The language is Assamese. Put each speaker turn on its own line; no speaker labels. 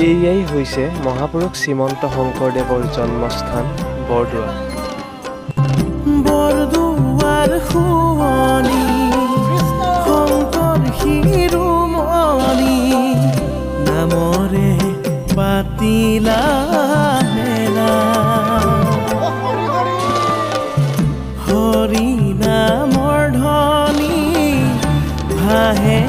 এইয়াই হৈছে মহাপুৰুষ শ্ৰীমন্ত শংকৰদেৱৰ জন্মস্থান বৰদোৱা।
বৰদোৱাৰ শুৱনি শংকৰ শিৰোমণি নামৰে পাতিলা মেলা, হৰি নামৰ ধ্বনি ভাহে।